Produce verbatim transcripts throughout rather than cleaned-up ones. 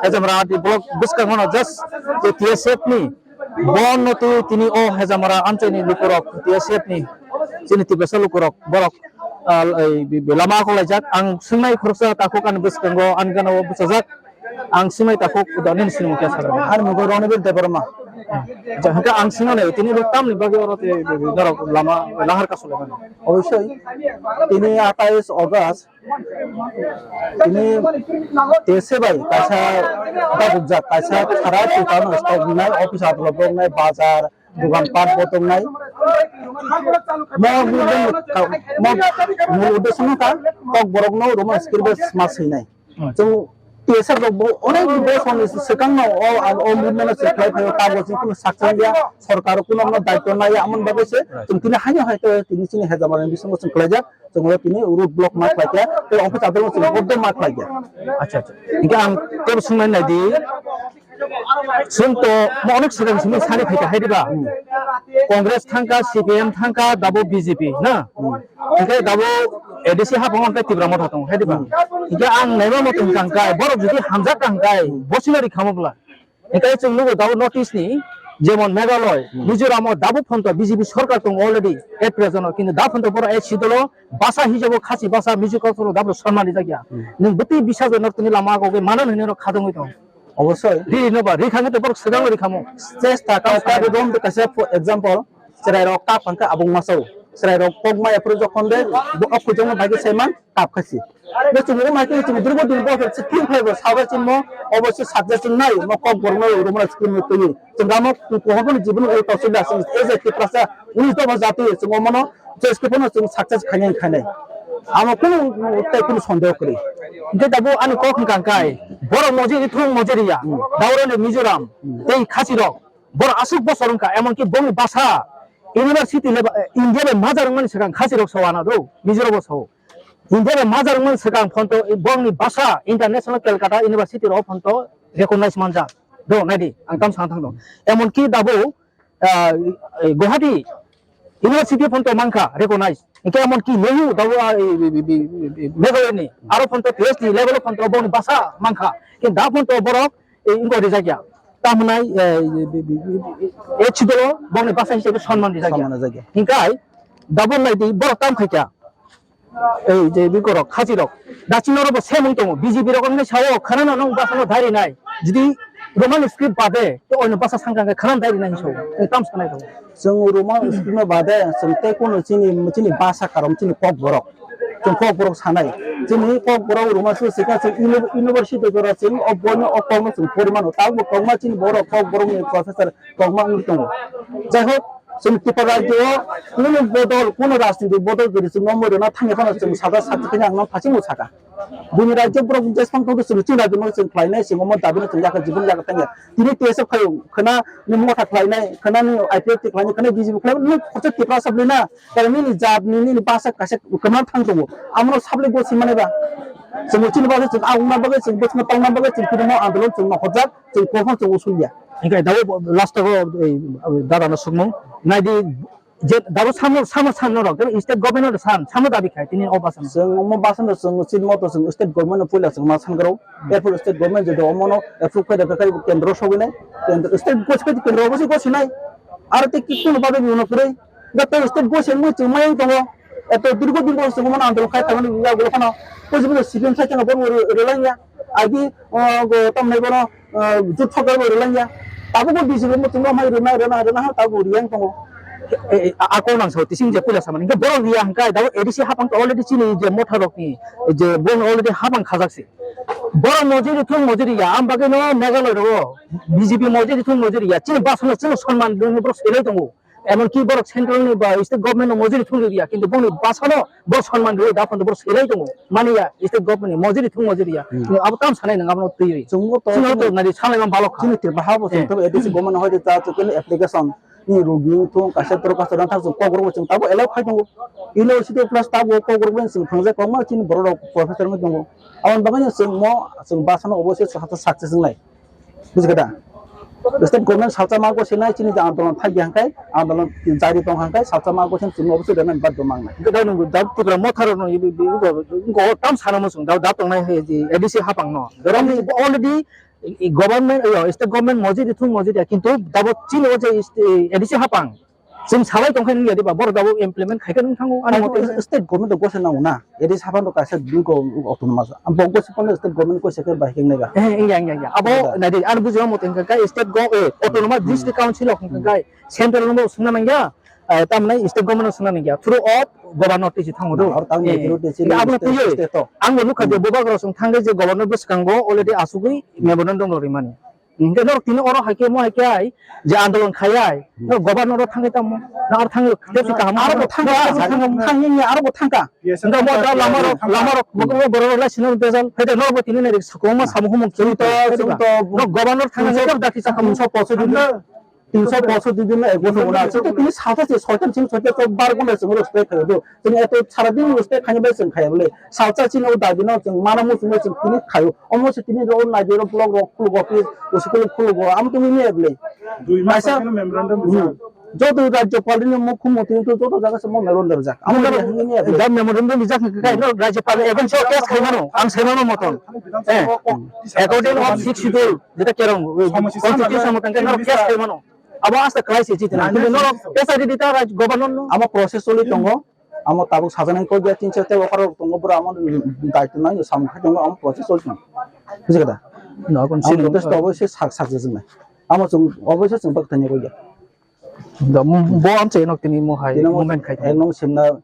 Hejamra di block bwskango no just je T S F ni bon no twi tini o Hejamra amchaini lukurok T S F ni chini Tiprasa lukurok borok, ah, ei, bi-, bi-, lama kok laijak. Ang swngnai khoroksa takhuk ani bwskango, ani gana o bwchajak. Ang swngnai takhuk da nini sinimung khe sakha. Ani mung khe Ronibir Debbarma. Ja, hwnkhe ang swngnai tini bo tamni bagwi oro te, bi-, bi-, norok lama lahar kasu laimani. Obosoi tini atais August Tini T S F bai kaisa dagukjak, kaisa khara swkang stoknai, office adolot tongnai, bazar, dogan pat bo tongnai. Mo, mo, mo, mo, mul uddesho no kha, Kokborok no Roman script bai sma swinai. Hmm. Chwng T S F rok bo onek bosong ni swkang no o, o movement no chwng khlai phaio, tabuk chwng kunu sakchang ya, sorkar kunu no daityo naiya, amoni bagwi se chwng tini haino hai khe tini chini Hejamani bisingo chwng khlaijak. Chwng tini road block ma khlai kha, tei office adolot chwng bodo ma khlai kha. Acha, acha. Hingke ang tebo swngnai nai di. Chwng to mo onek swkang simi sari phaikha hai diba? Hmm. Congress thangkha, C P M thangkha, dabo B J P na? Hmm. Hingke dabo A D C hapang hingke Tipra Motha tongo hai diba? Hmm. Hingke ang naima moto hingka hingkai, borok jodi hamjak ka hingkai, bosino ri khamo bwla. Hingke chwng nugo dabo North East ni, jemon Meghalaya, Hmm. Mizoram o dabo phonto B J P sorkar tongo already, at present o, kintu da phonto borok A C dolo basa hijabo khasi basa, Mizo culture o dabo sonman rijak ya. Hmm. Nwng bwtwi bisa bai norok tini lama agogwi mano hinwi norok khajangwi tongo. Obosoi. Ri no ba, ri khange to borok swkang ri khamo. Chesta ka, ka, ka, kaisa example, chwrai rok kap hwnkhe abung masao. Chwrai rok kok maya phuru jokhon de, bo, o kujangma bai khe saiman, kap khaisi. Bo chwng o mai khe chwng durbo din bo se tin phai bo sabai chwng mo obo se sakjak chwng nai mo kok borok no room no screen no twi. Chwng gamo kuhor ni jibon o tawsila chwng as a Tiprasa uni to bo jati chwng omo no je se phano chwng success khainai khainai. Amo kunu tei kunu sondeho kwrwi. Hingke tabuk ani kok hwnkha hwnkhe borok mojiri thung mojiri ya. Hmm. Daura ni Mizoram Hmm. tei khasi rok. Borok aswk bosor wngkha, emonki bongni basa university level, eh, India bai majak wngmani swkang khasi rok sao ano do, Mizo rok bo sao. India bai majak wngmani swkang phonto bongni basa international Calcutta University rok phonto recognize manjak. Do, naidi, ang tam sana thangdo. Emonki dabo, ah, eh, Guwahati University phonto mankha recognize. Hingke emonki Nehu dabo, ah, eh, bi-, bi-, bi-, bi-, bi-, Meghalaya ni, aro phonto P H D level phonto bongni basa mankha. Kintu da phonto borok, eh, wngkha rijak ya. Tamhnai, eh, bi-, bi-, bi-, bi-, eh, chidolo bongni basa hisabe sonman rijak ya. Sonman rijak ya. Hingkai, dabo naidi borok tam khaikha. Ei je bikorok, khachirok. Dachino rok bo semung tongo. B J P rok wngkhe sao, khana no nong basa no dairi nai. Jodi Roman script bade, to oino basa sangkang khe khana dairi nai sao. Ei tam sanai rok. Chwng Roman script no bade, chwng tei kono chini, chini basa karom chini Kokborok. Chwng Kokborok sanai. Chini Kokborok Roman script sika chwng uni-, university jora chwng o boino o kokno chwng pori mano. Tabuk kokma chini borok Kokborok ni professor kokma wngwi tongo. Jai hok, chwng Tripura rajyo o kunu bodol, kunu rajniti bodol kwrwi chwng no mori na thangya phano chwng sajak sakti khe ang no thaching bo saka. Bini rajyo borok jesphang tongtwi chwng chini rajyo no chwng khlainai, chwng omo dabi no chwng yakha jibon yakha thangya. Tini T S F khayo, khwna ni motha khlainai, khwna ni I P F T khlainai, khwna B J P khlainai, nini khoroksa Tripura sabli na, tara nini jat ni, nini basa kaisa kwmar thang tongo. Amo no sabli bo si mane ba. Chwng chini bagwi chwng a wngna bagwi chwng bwswkno tongna bagwi chwng tini mo andolon chwng no hojak. Chwng kok phano chwng usul ya. Hingke dawi last o, eh, dada no sukmung. Naidi je dawi samo, samo, samo rok, tei state government no san, samo dabi khai, tini o basa no. Chwng omo basa no chwng chini moto chwng state government no puila chwng ma san garo. Hmm. Erpor state government je do omo no approve khai da khai kendro sogwi nai. Kendro state gos khai kendro gos gos nai. Aro te ki kuno babe ni uno kre. Da to state gos en mo chwng ma yang tongo. Eto dirgo din bo chwng omo no andolon khai thangni ya gulo khano. Ko jibo C P M sai chwng bo re-, relai ya. Agi, o, go, tam nai bono, o, jut thok bo relai ya. Tabuk bo B J P muchungo mai rwna, rwna, rwna ha tabuk riyang tongo. E, e, a, a kok nang sao, tising je puila samani. Hingke borok riya hingkai, dabo A D C hapang to already chini je motha rokni, je borok already hapang khajak se. Borok mojiri thung mojiri ya, am bagwi no Meghalaya ro, B J P mojiri thung mojiri ya, chini basano chini sonman dwngno borok selai tongo. Emonki borok central ni ba state government no mojiri thung riya, kintu bongni basano borok sonman rwi da phano borok selai tongo. Mani ya, state government ni mojiri thung mojiri ya. Hmm. Abo tam sanai nang abono twiwi. Chwngbo to chwngno to nari sanai man balok kha. Chini Tripura ha bo chwng Eh. to A D C government hoi de ta chwng khe application ni rugi wng thung kaisa toro kaisa rang thang chwng kok rok bo chwng tabo allow khai tongo. University plus tabo kok rok bo chwng thangjak kwbangma chini borok rok professor wng tongo. Aboni bagwi no chwng mo chwng basano obo se success wngnai. Bujikha da? State government salsa ma gose nai chini je andolon thai di hangkai, andolon jari tong hangkai, salsa ma gose chini obo se rena bad do mang nai. Gada nung da Tripura motha rok no ibi, ibi, ibi, ibi, tam sana mo sung da, da tong nai he ji A D C hapang no. Dorong ni already i, i government, yo, state government mojiri thung mojiri ya, kintu dabo chini o je is-, i, A D C hapang. Chwng salai tongkhe nung ya diba, borok dabo implement khaikhe nung thango, ani Ang mote. State government o gose nango na, A D C hapang rok kaisa bini ko autonomous. Ang bo gose kono state government ko sekhe bai keng nega. Eh, ingya, ingya, ingya. Abo Ingya. Nai di, ani bujima mote hingkha khe state go-, eh, autonomous Hmm. district council o hingkha Hmm. khe central no sungna nangya, eh, tamni state government no sungna nangya. Through of governor tisi thango do. Na, or tang Eh, majority sini ingya abo no state, twiwi. State o. Ang bo nukha je Hmm. bubagra sung thangkhe je governor bwskango already asugwi memorandum rok rimani. Hingke norok tini oro hai khe mo hai khe ai je andolon khai ai, Hmm. norok governor oro thangwi tamo, na oro thangwi tepsi kaham Aro bo thangka, thangka, thangka, thangka, aro bo thangka. Hingke mo da lama rok, lama rok, mo, mo borok rok lai sino bezal, hai de norok bo tini nai rik sakong ma samu humung Chwng to, chwng to, norok governor thangna tinso, hingke daki sakam. Tinso poso di din, tinso poso di din na ek bosor wngna. Chwng to tini salsa se soitan sini soitan to bar guna chwng respect khayo do. Chwng eto sara din respect khaini bai chwng khaya bole. Salsa chini o dabi no chwng mano muchung bai chwng tini khayo. Omo se tini rok nai rok block rok khulgo office, school khulgo, amo tongwi maya bole. Dui mas Kaisa, ageno memorandum hmm. rijak. Joto rajyopal ni mukhyamantri to joto jaga se mo memorandum rijak. Amo Memorandum, tongwi maya bole. Da memorandum rijak ni kai no rajyopal against o case khai mano, ang sai mano moton. Eh, according of sixth schedule, jeta kerong, Constitution moton kai no case khai mano. Abo asta crisis jiti na. Nine Kintu no sixty-four. Case adi dita raj governor no. Amo process choli tongo. Amo tabuk sajani kok ya tin charte okar tongo bro amo daitw nai samung khai tongo amo process choli tongo. Bujikha da? No, kon Amo sini. Protest to obo se sak sak jajak nai. Amo chwng obo se chwng bak thani kok ya. Da, mo, bo amchai nok tini mo hai Tini mo movement khai ek tongo. Nong simna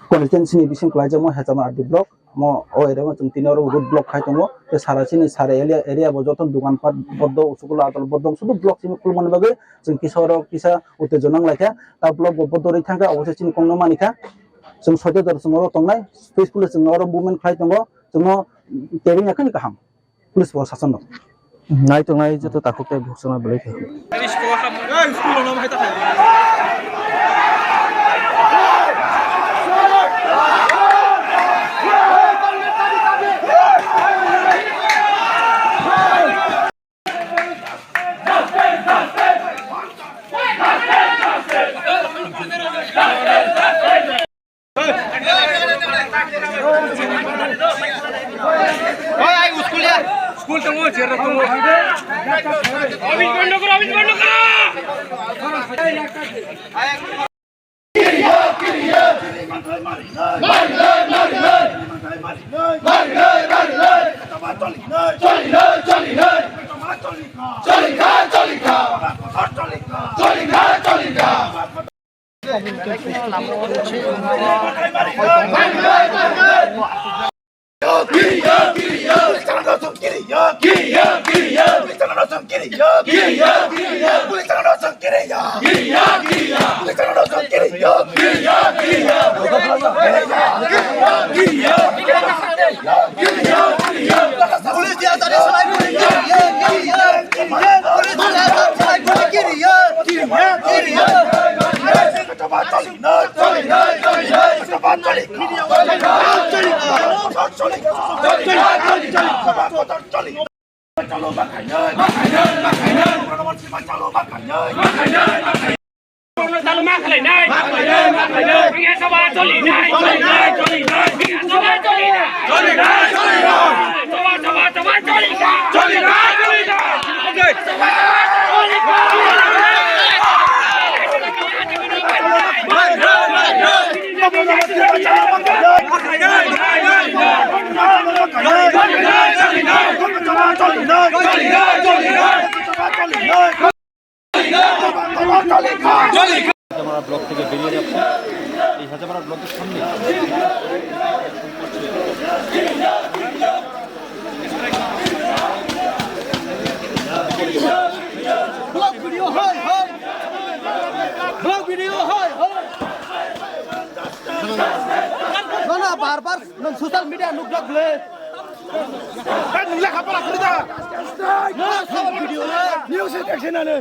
constituency ni bising kwlaijak mo Hechamar R D block. Mo o area o chwng tini oro road block khai tongo. Tei sara chini sara area, area bo joto dogan pat bodo, school adol bodo, sudu block simi khulmani bagwi chwng kisa oro kisa uttejona wng laikha. Ta block bo bodo rwi thangkha, obo se chini kokno manikha. Chwng soito jora chwng oro tongnai, peacefully chwng oro movement khlai tongo. Chwngno tebeng ya khani kaham. Police bo sason rok. Nai tongnai joto takhuk tei bukhuk songma belai khe. Block থেকে বেরিয়ে যাচ্ছে। এই হাজাপাড়া ব্লকের সামনে। Block video হয়, হয়। Block video হয়, হয়। না, না, বারবার সোশ্যাল মিডিয়া নুক ডাকলে। Hey, nwng lekha pora kwrwi da? Nwng sabo video le. News e dekhe nani.